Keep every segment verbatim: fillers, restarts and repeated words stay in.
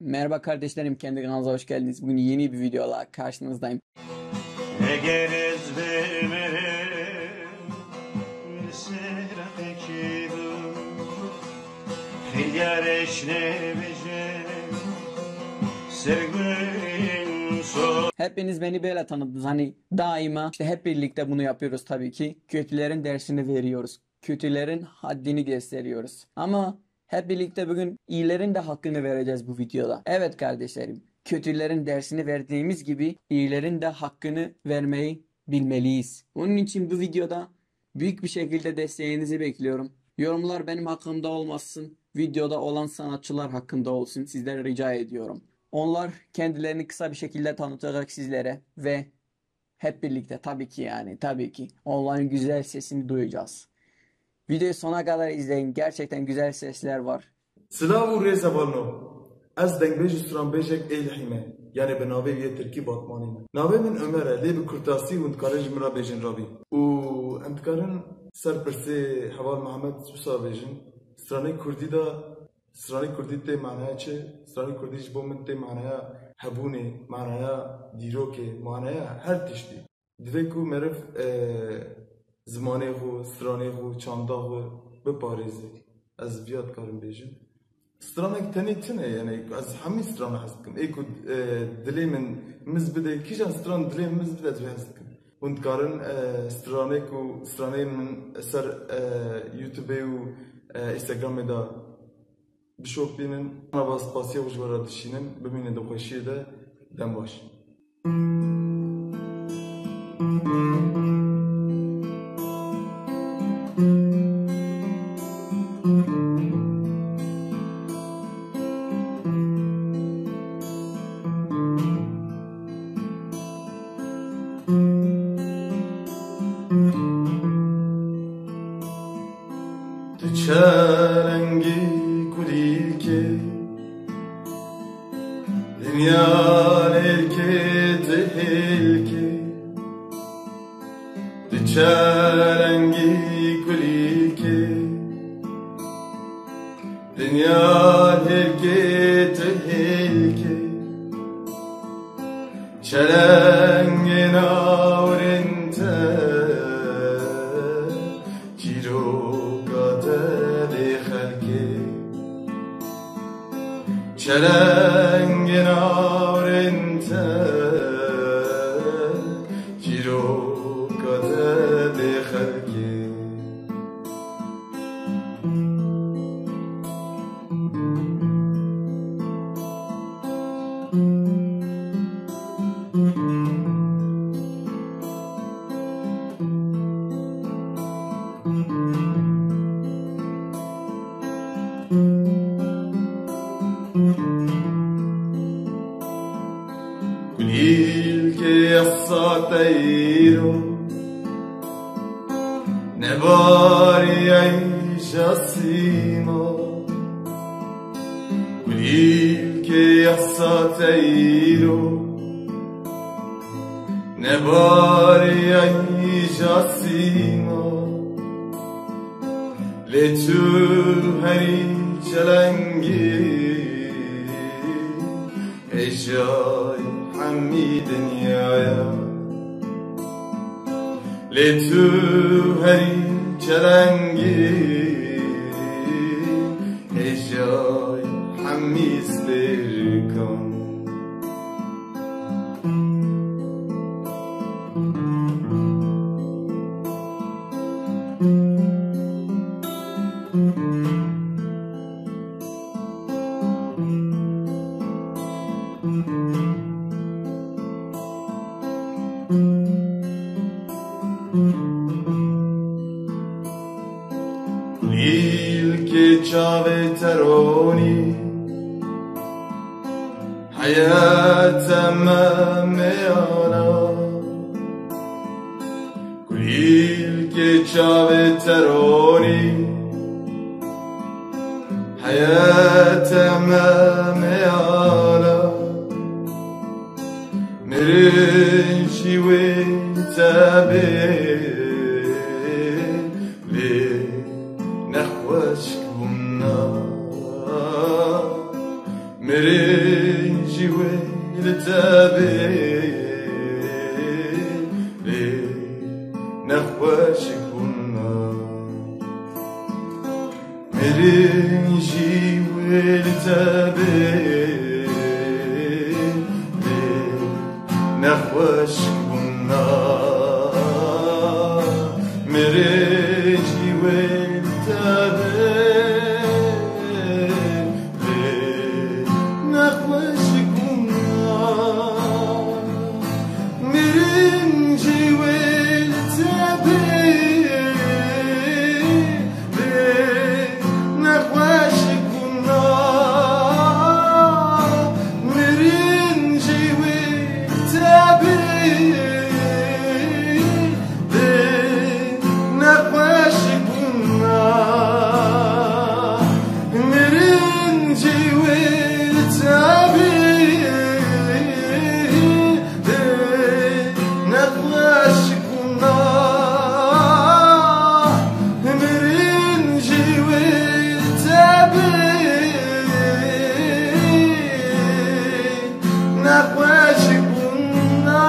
Merhaba kardeşlerim, kendi kanalınıza hoş geldiniz. Bugün yeni bir videoyla karşınızdayım. Eger ez bimirim li ser qekî du, xeyliyar eşnebêje ser gulên so. Hepiniz beni böyle tanıdınız. Hani daima işte hep birlikte bunu yapıyoruz tabii ki. Kötülerin dersini veriyoruz. Kötülerin haddini gösteriyoruz. Ama hep birlikte bugün iyilerin de hakkını vereceğiz bu videoda. Evet kardeşlerim, kötülerin dersini verdiğimiz gibi iyilerin de hakkını vermeyi bilmeliyiz. Onun için bu videoda büyük bir şekilde desteğinizi bekliyorum. Yorumlar benim hakkımda olmasın, videoda olan sanatçılar hakkında olsun. Sizden rica ediyorum. Onlar kendilerini kısa bir şekilde tanıtacak sizlere ve hep birlikte tabii ki yani, tabii ki onların güzel sesini duyacağız. Videoyu sona kadar izleyin. Gerçekten güzel sesler var. Silav û rêz hevalno. Ez dengbêj û stranbêjek ê lihî me. Yanê bi navê yê tirkî Batmanî me. Navê min Ömer e, lê bi kurtasî hûn dikarin ji min re bêjin Rabî. Û em dikarin ser pirsê heval Mihemed wisa bêjin. Stranê kurdî de, stranê kurdî tê manaya çi? Stranê kurdî ji bo min tê manaya hebûnê, manaya dîrokê, manaya her tiştî. Divê ku meriv, e, zimanê xwe, stranê xwe, çanda xwe biparêze. Ez viya dikarim bêjim. Stranek tenê tune, yani ez hemî strana hez dikim. Ê ku, e, dilê min miz bide, kîjan stran dilê min miz bide, ez vê hez dikim. Hûn dikarin, e, stranê ku, stranê min ser, e, YouTube û, e, Instagramê de bişopînin. Ana va spasiya xwe ji we re dişînin. Bimînin di xweşiyê de. Dem baş. Tu çelengî kulîlkê, dinya lêlkê tu hêlkê. Tu çelengî kulîlkê, dinya lêlkê tu hêlkê. Çelengên awirên te çîroka te dê xelkê. Çelengên awirên te çîroka te dê xelkê. Kulîlkê yasa te îro nebarî eyja sîma. Kulîlkê yasa te îro nebarî eyja sîma. Lê tu herî çelengî hêjayî hemî dinyaya. Lê tu herî çelengî hêjayî hemî stêrkan. Kulîlkê çavê te ronî heyete me meyana. Kulîlkê çavê te ronî heyete me meyana. Mirin jî wê te bê lê nexweşk bûna. Mirin Jî wê li te bê, lê nexweşik bûna. Mirin jî wê li te bê, lê nexweşik bûna. Mirin jî wê li te bê, lê nexweşik bûna. Mirin jî wê li te bê, lê nexweşik bûna. Mirin jî wê li te bê, lê nexweşik bûna. Mirin jî wê li te bê, lê nexweşik bûna. Mirin jî wê li te bê, nexweşik bûna.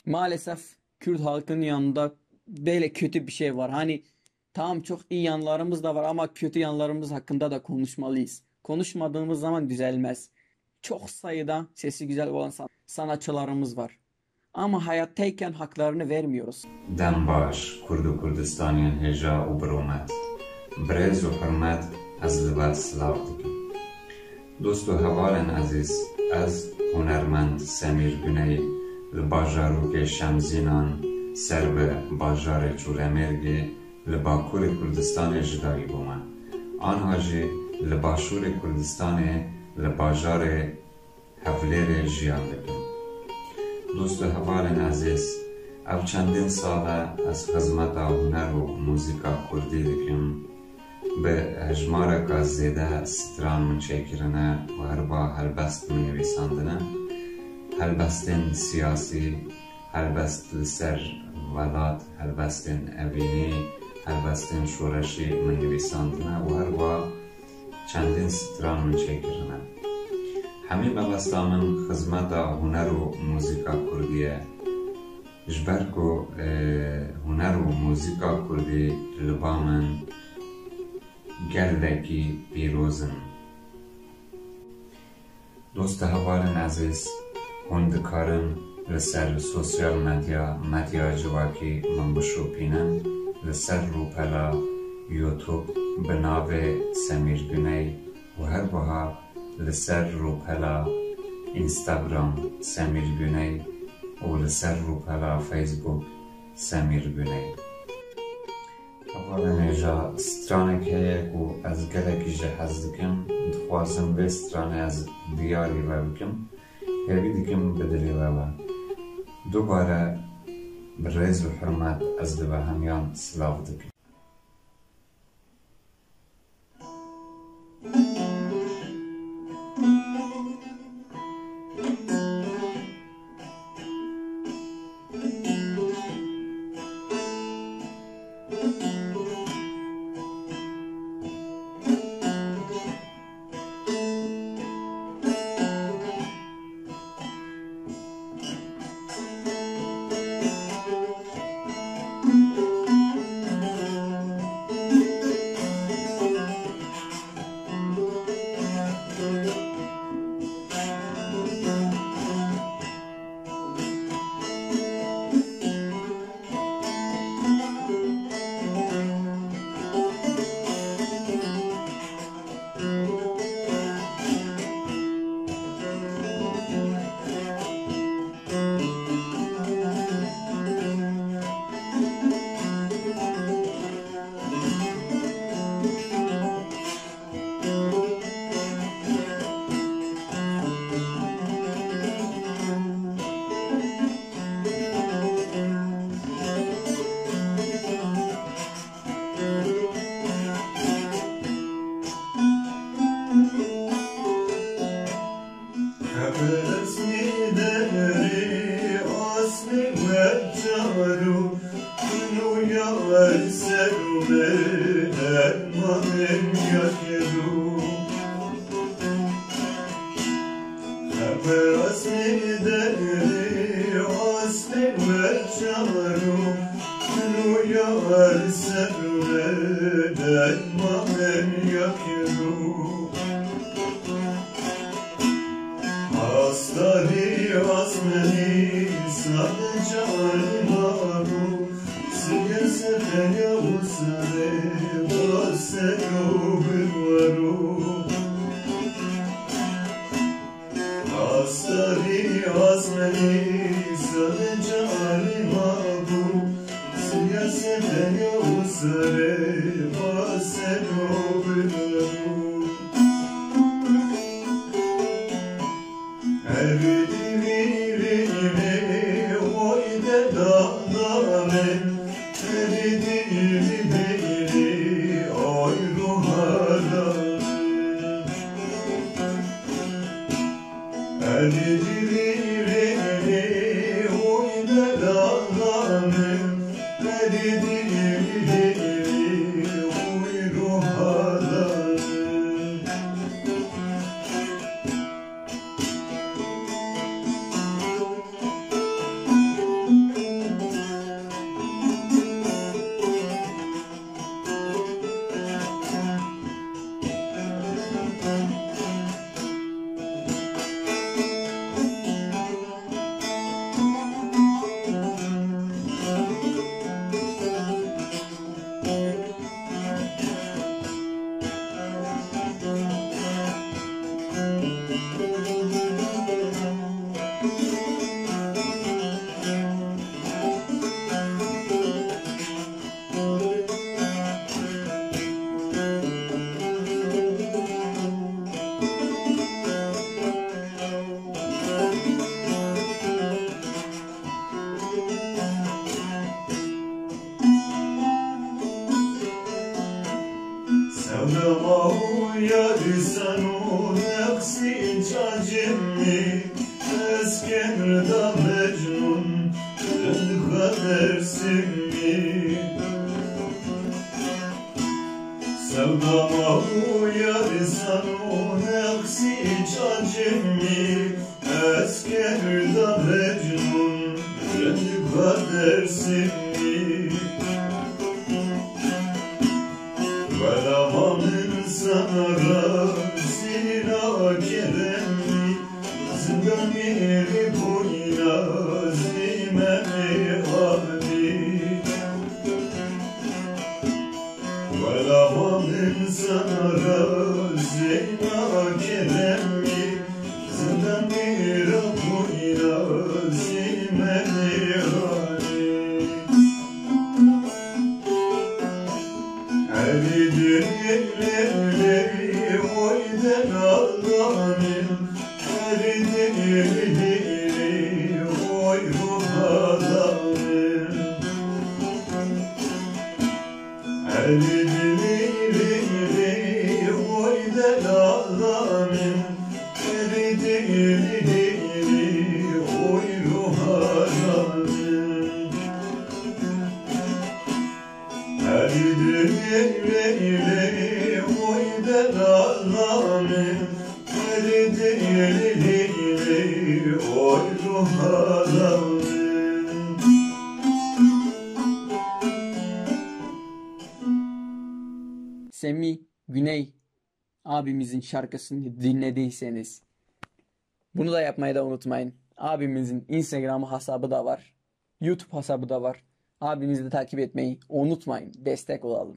Maalesef Kürt halkının yanında böyle kötü bir şey var. Hani tamam, çok iyi yanlarımız da var ama kötü yanlarımız hakkında da konuşmalıyız. Konuşmadığımız zaman düzelmez. Çok sayıda sesi güzel olan san- sanatçılarımız var. Ama hayattayken haklarını vermiyoruz. Dem baş, Kurd û Kurdistaniyên hêja û biromet. Bi rêz û hurmet ez li we silav dikim. Dost û hevalên ezîz, ez hunermend Semîr Guney li bajarokê Şemzînan ser bi bajarê Colemêrgê li Bakurê Kurdistanê ji dayik bûme. Anha jî li Başûrê Kurdistanê li bajarê Hevlêrê jiyan dikim. Dost û hevalên ezîz, ev çendin sal e ez xizmeta huner û muzîka kurdî dikim. Bi hejmareka zêde stran min çêkirine û herba helbest min nivîsandine. Helbestên siyasî, helbest li ser welat, helbestên evînî, helbestên şoreşî min nivîsandine û herba çendîn stran min çêkirine. Hemî mebesta min xizmeta huner û muzîka kurdî ye. Ji ber ku, e, huner û muzîka kurdî li ba min gelekî pîroz in. Dost û hevalên ezîz, hûn dikarin li ser sosyal medya, medya civakî min bişopînin, li ser rûpela YouTube bi navê Semîr Guney û her wiha li ser rûpela Instagram Semîr Guney û li ser rûpela Facebook Semîr Guney. Hevalên hêja, stranek heye ku ez gelekî jê hez dikim, dixwazim vê stranê ez diyarî ve bikim. Hêvî dikim bi dilê we be. Dubare bi rêz û hurmet ez li we hemiyan silav dikim. Her serû me dermanên yekê dû. Xeber asmî derî asmî me çarû. Rûya her serû me dermanên yekê dû. Astarî asmenî sar carî mabû. Siyasete ya usare basero biwaro. Astarî asmenî sar carî mabû. Siyasete ya usare basero biwaro. Sewda ma û yar seno nexsî çacimî, esker da Mecnûn, rind xwe dersimî. Sewda ma û yar seno nexsî çacimî, esker da Mecnûn, rind xwe dersimî. Wela ma min sana ra zîna keremî, zindanê rê boyna zîmenê abî. Wela ma min sana ra zîna keremî, zindanê rê boyna zîmenê abî. Elî dilê lê oy de nalanê, Elî dilê lê oy ruha lanê. Elî dilê lê oy de nalanê, Elî dilê lê oy ruha lanê. Semî Güney abimizin şarkısını dinlediyseniz, bunu da yapmayı da unutmayın. Abimizin Instagram hesabı da var. YouTube hesabı da var. Abimizi de takip etmeyi unutmayın. Destek olalım.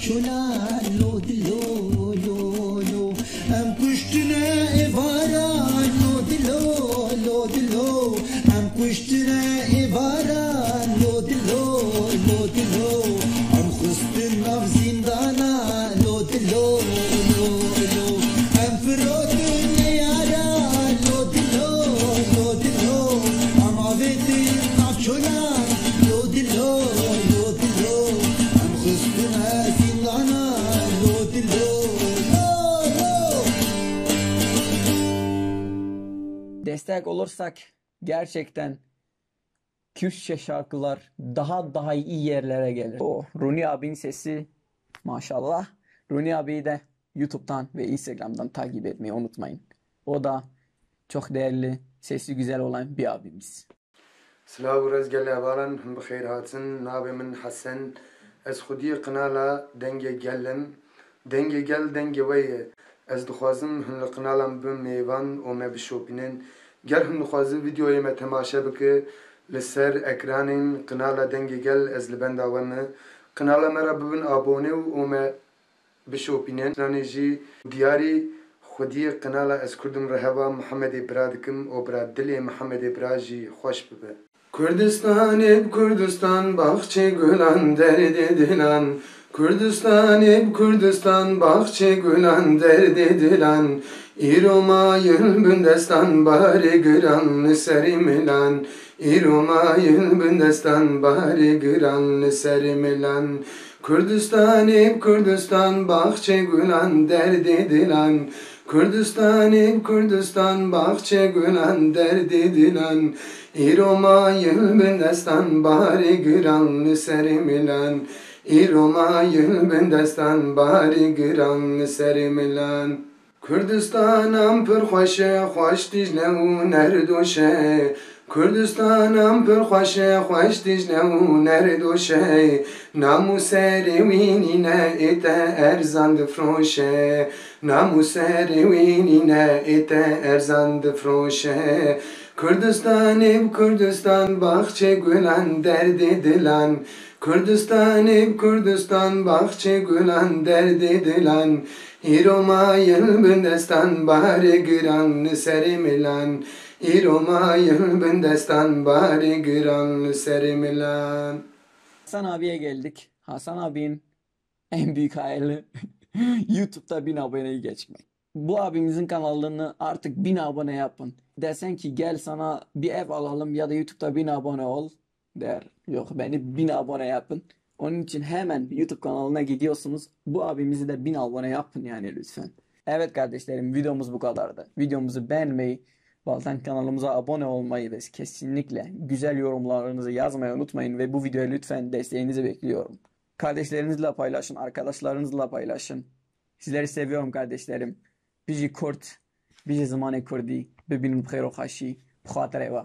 Çola lo dilo lo lo. Em kuştine êvaran lo dilo lo dilo. Em kuştine êvaran lo dilo lo dilo. Em xistin nav zîndana lo dilo lo lo. Em firotin neyara lo dilo lo dilo. Em avêtin nav çolan lo dilo lo dilo. Em xistine zîndana lo dilo lo lo. Destek olursak gerçekten Kürtçe şarkılar daha daha iyi yerlere gelir. O Runi abinin sesi maşallah. Runi abiyi de YouTube'dan ve Instagram'dan takip etmeyi unutmayın. O da çok değerli, sesi güzel olan bir abimiz. Silav û rêz gelê hevalan, hûn bi xêr hatin. Navê min Hesen. Ez xwediyê qinala Dengê Gel im. Dengê Gel dengê we ye. Ez dixwazim hûn li qinala min bibin mêvan û me bişopînin. Ger hûn dixwazin vîdeoyê me temaşe bike, li ser ekranên qinala Dengê Gel ez li benda we me. Qinala me re bibin abone û, û me bişopînin. Stranê jî diyarî xwediyê qinala Ez Kurd im re heva Mihemedê Bira dikim û bira dilê Mihemedê Bira jî xweş bibe. Kurdistanê bi Kurdistan, baxçê gulan, derdê dilan. Kurdistanê bi Kurdistan, baxçê gulan, derdê dilan. Îro mayil bin destan, barê giran li serê milan. Îro mayil bin destan, barê giran li serê milan. Kurdistanê bi Kurdistan, baxçê gulan, derdê dilan. Kurdistanê bi Kurdistan, baxçê gulan, derdê dilan. Îro mayil bin destan, barê giran li serê milan. Îro mayil bin destan, barê giran li serê milan. Kurdistanan pir xweş e, xweş Dîcle û Nerdoş e. Kurdistanan pir xweş e, xweş Dîcle û Nerdoş e. Nam û serê wî nîne, ê te erzan difroşe. Nam û serê wî nîne, ê te erzan difroşe. Kurdistanê bi Kurdistan, baxçê gulan, derdê dilan. Kurdistanê bi Kurdistan, baxçê gulan, derdê dilan. Îro mayil bin destan, barê giran li serê milan. Îro mayil bin destan, barê giran li serê milan. Hasan abiye geldik. Hasan abinin en büyük hayali YouTube'da bin aboneyi geçmek. Bu abimizin kanalını artık bin abone yapın. Desen ki gel sana bir ev alalım ya da YouTube'da bin abone ol der. Yok, beni bin abone yapın. Onun için hemen YouTube kanalına gidiyorsunuz. Bu abimizi de bin abone yapın yani lütfen. Evet kardeşlerim, videomuz bu kadardı. Videomuzu beğenmeyi, Baltan kanalımıza abone olmayı ve kesinlikle güzel yorumlarınızı yazmayı unutmayın ve bu videoya lütfen desteğinizi bekliyorum. Kardeşlerinizle paylaşın, arkadaşlarınızla paylaşın. Sizleri seviyorum kardeşlerim. Bijî Kurd, bijî zimanê Kurdî, bibînin bi xêr û xweşî, bi xatirê we.